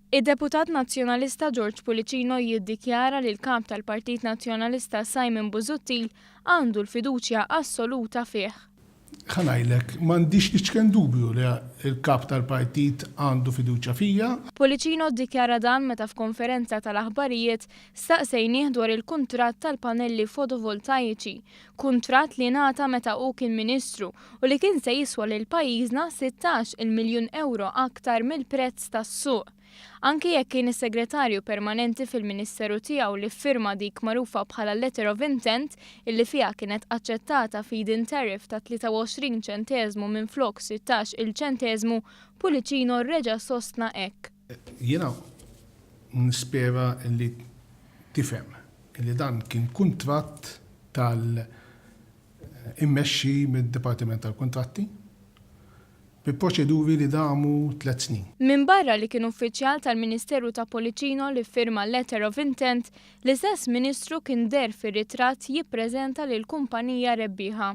Id-deputat Nazzjonalista George Pullicino jiddikjara li l-Kap tal-Partit Nazzjonalista Simon Busuttil għandu l-fiduċja assoluta fih. Ħa ngħidlek, m'għandix l-iċken dubju li l-Kap tal-Partit għandu fiduċja fija. Pullicino ddikjara dan meta f'konferenza tal-aħbarijiet staqsejnih dwar il-kuntratt tal-panelli fotovoltajiċi, kuntratt li ngħata meta hu kien Ministru u li kien se jiswa lil pajjiżna 16 il miljun ewro aktar mill-prezz tas-suq. Anki jekk kien is-Segretarju Permanenti fil-Ministeru tiegħu li ffirma dik magħrufa bħala Letter of Intent illi fiha kienet aċċettata feed-in tariff ta' 23 ċenteżmu minflok 16 il ċenteżmu, Pullicino reġa' sostna hekk. Jiena nispera li tifhem li dan kien kuntratt tal immexxi mid-Dipartiment tal-Kuntratti bi proċeduri li damu tlett snin. Minbarra li kien uffiċjal tal-Ministeru ta' Pullicino li ffirma l-letter of intent, l-istess Ministru kien deher fir-ritratt jippreżenta lill-kumpanija rebbieħa.